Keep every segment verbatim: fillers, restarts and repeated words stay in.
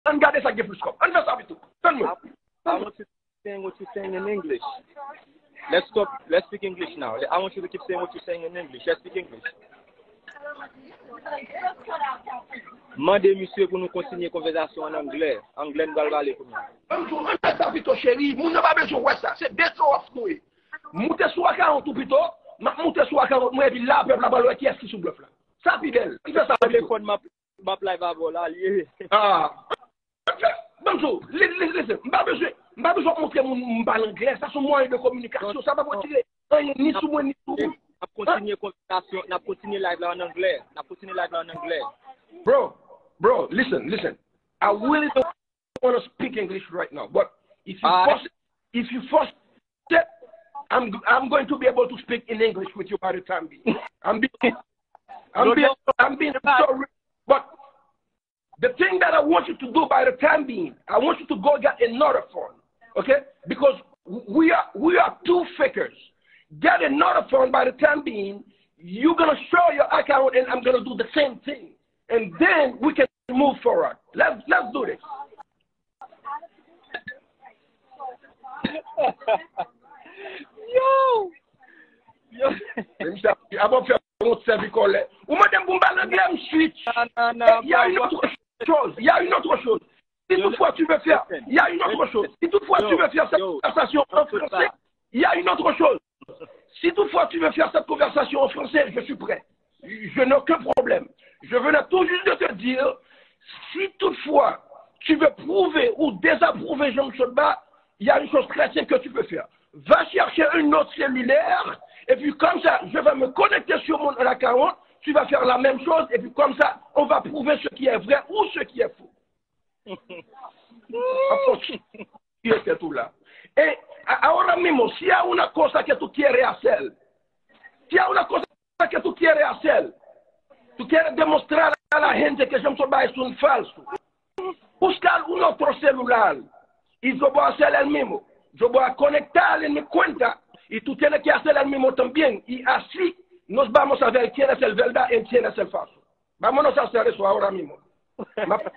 Ann gade sa k gen plis kòb. Ann fè sa pito. Tann mwen. I want you to saying what you're saying in English. Let's stop. Let's speak English now. I want you to keep saying what you're saying in English. Let's speak English. Mande misye pou nou kontinye konvèsasyon an anglè. Anglè nou pral pale kounye a. Ban m di w, ann fè sa pito, cheri. Moun nan pa bezwen wè sa. Se de show off nou ye. Moute sou akawont ou pito. M ap moute sou akawont mwen, epi la, pèp la pral wè kiyès ki sou blòf la. Sa pi bèl. Ann fè sa pito. Telefòn m ap, m ap live avè w la, li ye. Ah. Ban m di w, li, li, listen, m pa bezwen, m pa bezwen w ap montre moun m pale anglè. Sa se yon mwayen de kominikasyon. Sa pa pou tire anyen ni sou mwen, ni sou ou. N ap kontinye konvèsasyon, n ap kontinye live la an anglè. N ap kontinye live la an anglè. Bro, bro, listen, listen. I really don't want to speak English right now, but if you force, if you force it, I'm, I'm going to be able to speak in English with you by the time being. I'm being, I'm being, I'm being sorry, but the thing that I want you to do by the time being, I want you to go get another phone, okay? Because we are we are two fakers. Get another phone by the time being. You're gonna show your account, and I'm gonna do the same thing, and then we can move forward. Let's let's do this. Yo! Yo! Aba w fè wont sèvi kòlè. Ou mande m pou m pale anglè, m switch. Il y a une autre chose. Il y a une autre chose. Si toutefois tu veux faire, il y a une autre chose. Si toutefois tu veux faire cette conversation en français, il y a une autre chose. Si toutefois tu veux faire cette conversation en français, je suis prêt. Je n'ai aucun problème. Je venais tout juste de te dire, si toutefois tu veux prouver ou désapprouver Jean Sotba, il y a une chose très simple que tu peux faire. Va chercher un autre cellulaire, et puis comme ça, je vais me connecter sur mon account, tu vas faire la même chose, et puis comme ça, on va prouver ce qui est vrai ou ce qui est faux. Ap fè w tiye tèt ou la. E ahora mismo, si a una cosa que tú quieres hacer, si a una cosa que tú quieres hacer, tú quieres demostrar a la gente que James Sotba es un falso, busca un otro celular y yo voy a hacer el mismo. Yo voy a conectar en mi cuenta y tú tienes que hacer el mismo también. Y así nos vamos a ver quién es el verdad y quién es el falso. Vámonos a hacer eso ahora mismo. M ap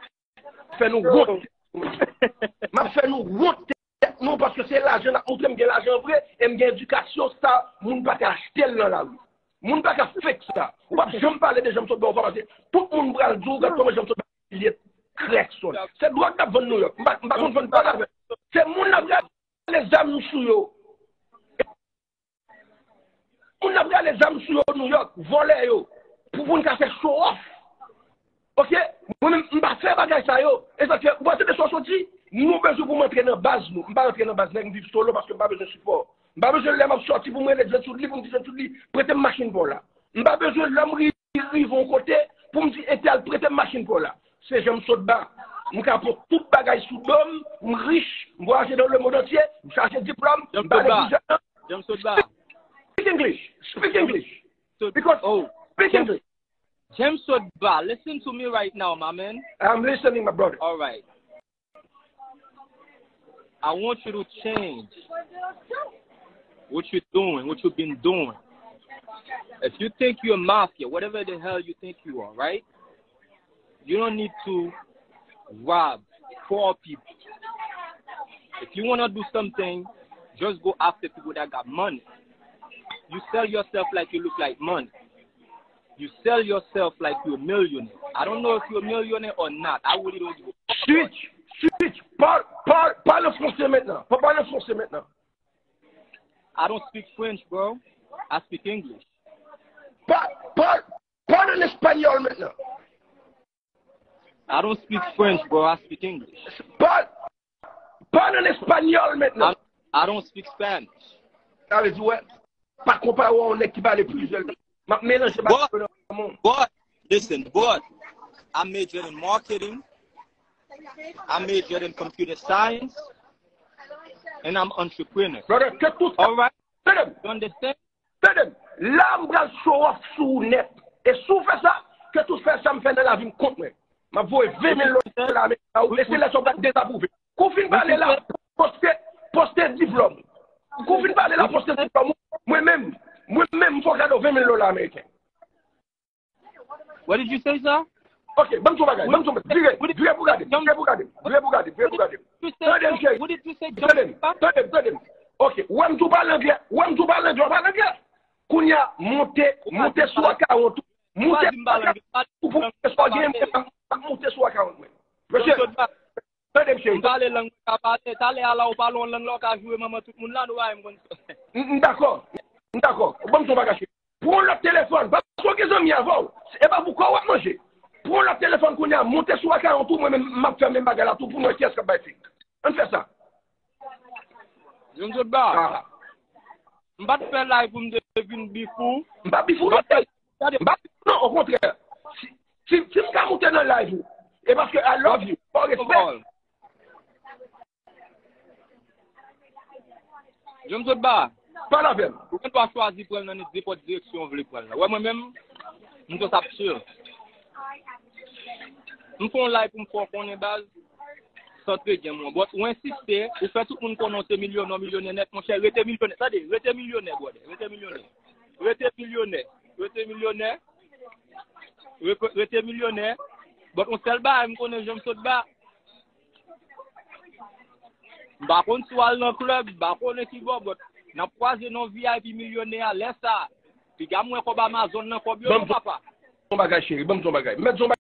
fè nou wont. M ap fè nou wont tèt nou, paske se lajan n ap montre m gen lajan vre e m gen edikasyon, sa moun pa ka achte l nan lari. Moun pa ka fake sa. Ou p ap janm pale de James Sotba, ou pa pase. Tout moun pral di w, gad kòman James Sotba pilye krèk sòl. Se dwòg n ap vann Nouyòk. M pa, m pa konn vann dwòg avè. Se moun n ap rale zam sou yo. Moun n ap rale zam sou yo Nouyòk, vòlè yo, pou, pou n ka fè show off. Oke? Mwen menm, m pa fè bagay sa yo. E sa k fè, ou pa tande sa w soti? Nou bezwen pou m antre nan baz nou. M pa rantre nan baz nèg, m viv solo paske m pa bezwen sipò. M pa bezwen lè m ap sòti pou m rele Djed Soudli, pou m di Djed Soudli, prete m machin pa w la. M pa bezwen lè m ri- rive yon kote pou m di entèl prete m machin pa w la. Se jan m sot ba. M ka pran tout bagay sou do m, m rich, m vwayaje dans le monde entier, m chaje diplòm, m pale pi jèn nan. Jan m sot ba. Speak English. Speak English. Because oh, speak English. Jan m sot ba. Listen to me right now, my man. I'm listening, my brother. All right. I want you to change what you're doing, what you've been doing. If you think you're a mafia, whatever the hell you think you are, right? You don't need to rob poor people. If you want to do something, just go after people that got money. You sell yourself like you look like money. You sell yourself like you're a millionaire. I don't know if you're a millionaire or not. I really don't give a fuck. Switch, switch. Parle, parle, parle français maintenant. Parle français maintenant. I don't speak French, bro. I speak English. Parle, parle, parle en espagnol maintenant. I don't speak French, bro. I speak English. Parle, parle en espagnol maintenant. I, I don't speak Spanish. Sa vle di, wè, pa konpare w a yon nèg ki pale plizyè lang. M ap melanje bagay yo nan men w. But, listen, but I majored in marketing. I majored in computer science. And I'm entrepreneur. Brother, ke tout sa. All right? You understand? Tande m, la m pral show off sou ou nèt. E si w fè sa, ke tout fè sa m fè nan lavi m kont mwen. M ap voye ven mil dola ameriken ba ou, e se lè sa w pral dezapwouve. Kou w fin pale la, poste, poste diplòm ou. Kou w fin pale la, poste diplòm ou. Mwen menm, mwen menm, m fè w kado ven mil dola ameriken. What did you say, sir? Ok, ban m di w bagay, ban m di w bagay. Vire, vire pou gade m, vire pou gade m, vire pou gade m, vire pou gade m. Tande m, cheri. Tande m, tande m, tande m. Ok, w wè m tou pale anglè, w wè m tou pale anglè, w pale anglè. Kounye a, monte, monte sou akawont ou. Monte sou akawont ou pou monte sou akawont mwen. Mesye, tande m, cheri. M pale lang mwen ka pale. Talè a la, ou pale yon lang la, ou ka joure manman tout moun la, nou pa menm konn sa. M dakò, m dakò. Ban m di w bagay, cheri. Pran yon lòt telefòn, paske w gen zanmi avè w. E pa pou kò w ap manje. Pran yon lòt telefòn kounye a, monte sou akawont ou, mwen menm m ap fè menm bagay la tou pou m wè kiyès k ap bay fake. Ann fè sa. John Zodba. M pa t fè live pou m te vin bif ou. M pa bif ou non. M pa bif ou non, okontrè. Si, si, si m ka monte nan live ou, e paske I love you. Fò respè. John Zodba. Pale avè m. Ou gen dwa chwazi pran l nan nenpòt direksyon w vle pran l la. Wè mwen menm, m konsa ap chill. M fè yon live pou m fè w konnen baz, san trede mwen. But ou ensiste, ou fè tout moun konnen w se milyonè, milyonè nèt, monchè, rete milyonè. Tande, rete milyonè, brother. Rete milyonè. Rete milyonè. Rete milyonè. Rete, rete milyonè. But yon sèl bagay m konnen John Zodba. M pa konn si w al nan klèb, m pa konnen ki bò, but n ap kwaze nan V I P milyonè a lè sa. Piga m wè kòb Amazon nan kòb yo non, papa. Ban m di w yon bagay, cheri, ban m di w yon bagay. M mèt di w yon